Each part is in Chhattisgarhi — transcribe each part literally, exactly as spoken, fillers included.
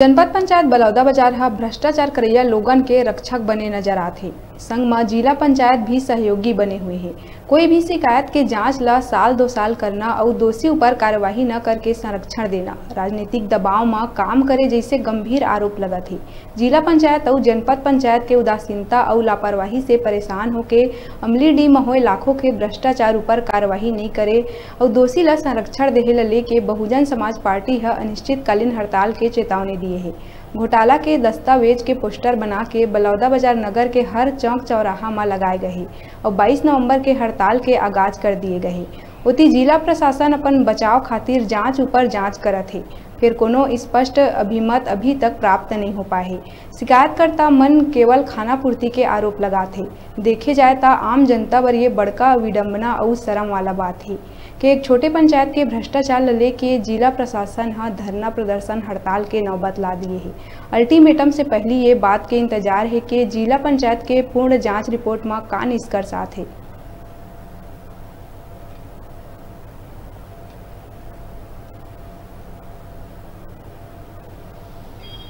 जनपद पंचायत बलौदाबाजार ह भ्रष्टाचार करइया लोगन के रक्षक बने नजर आत हे। संग म जिला पंचायत भी सहयोगी बने हुए हे। कोई भी शिकायत के जांच ल साल दो साल करना अउ दोषी ऊपर कार्यवाही न करके संरक्षण देना राजनीतिक दबाव म काम करे जैसे गंभीर आरोप लगत हे। जिला पंचायत अउ जनपद पंचायत के उदासीनता अउ लापरवाही से परेशान होके अमली डी म होए लाखों के भ्रष्टाचार ऊपर कार्यवाही नइ करे अउ दोषी ल संरक्षण देहे ल लेके बहुजन समाज पार्टी ह अनिश्चितकालीन हड़ताल के चेतावनी दिए हे। घोटाला के दस्तावेज के पोस्टर बना के बलौदाबाजार नगर के हर चौक चौराहा म लगाए गए हे अउ बाईस नवंबर के हड़ताल के आगाज कर दिए गए हे। ओती जिला प्रशासन अपन बचाव खातिर जांच ऊपर जांच करत हे, फेर कोनो स्पष्ट अभिमत अभी तक प्राप्त नइ हो पाए हे। शिकायतकर्ता मन केवल खाना पूर्ति के आरोप लगात हे। देखे जाए त आम जनता बर ये बड़का विडंबना अउ शरम वाला बात हे कि एक छोटे पंचायत के भ्रष्टाचार ल लेके जिला प्रशासन ह धरना प्रदर्शन हड़ताल के नौबत ला दिए हे। अल्टीमेटम से पहली ये बात के इंतजार हे कि जिला पंचायत के पूर्ण जांच रिपोर्ट म का निष्कर्ष आत हे।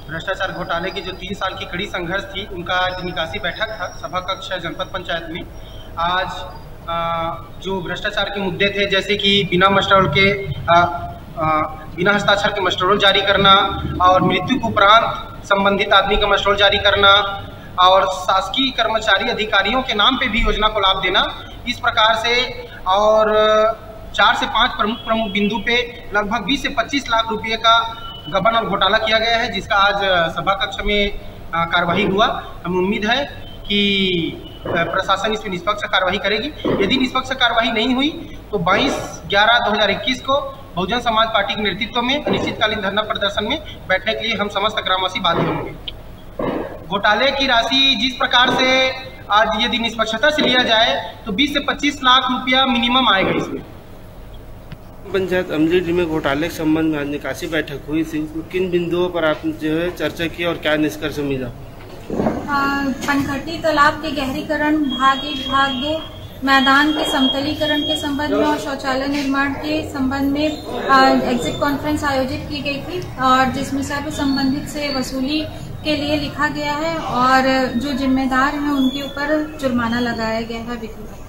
भ्रष्टाचार घोटाले की जो तीन साल की कड़ी संघर्ष थी, उनका आज निकासी बैठक था सभा कक्ष जनपद पंचायत में। आज अ, जो भ्रष्टाचार के मुद्दे थे, जैसे कि बिना मस्टरोल के अ, अ, बिना हस्ताक्षर के मस्टरोल जारी करना और मृत्यु के उपरांत संबंधित आदमी का मस्टरोल जारी करना और शासकीय कर्मचारी अधिकारियों के नाम पे भी योजना को लाभ देना, इस प्रकार से और चार से पांच प्रमुख प्रमुख बिंदु पे लगभग बीस से पच्चीस लाख रुपए का गबन और घोटाला किया गया है, जिसका आज अ, सभा कक्ष में अ, कार्यवाही हुआ। हमें उम्मीद है कि अ, प्रशासन इस पे निष्पक्ष कार्यवाही करेगी। यदि निष्पक्ष कार्यवाही नहीं हुई तो बाईस ग्यारह दो हज़ार इक्कीस को बहुजन समाज पार्टी के नेतृत्व में अनिश्चितकालीन धरना प्रदर्शन में बैठने के लिए हम समस्त ग्रामवासी बाध्य होंगे। घोटाले की राशि जिस प्रकार से आज यदि निष्पक्षता से लिया जाए तो बीस से पच्चीस लाख रुपया मिनिमम आएगा इसमें। पंचायत अमली डी में घोटाले के संबंध में आज निकासी बैठक हुई थी, उसमें किन बिंदुओं पर आप जो है चर्चा की और क्या निष्कर्ष मिला? अ, पनघटी तालाब के गहरीकरण भाग एक, भाग दो, मैदान के समतलीकरण के संबंध में और शौचालय निर्माण के संबंध में, अ, एग्जिट कॉन्फ्रेंस आयोजित की गई थी और जिसमें सर्व संबंधित से वसूली के लिए लिखा गया है और जो जिम्मेदार हैं उनके ऊपर जुर्माना लगाया गया है विधिवत।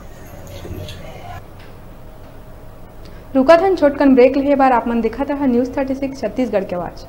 रुकत हन छोटकन ब्रेक लेहे बर, आप मन देखत रहा न्यूज़ थर्टी सिक्स छत्तीसगढ़ के आवाज़।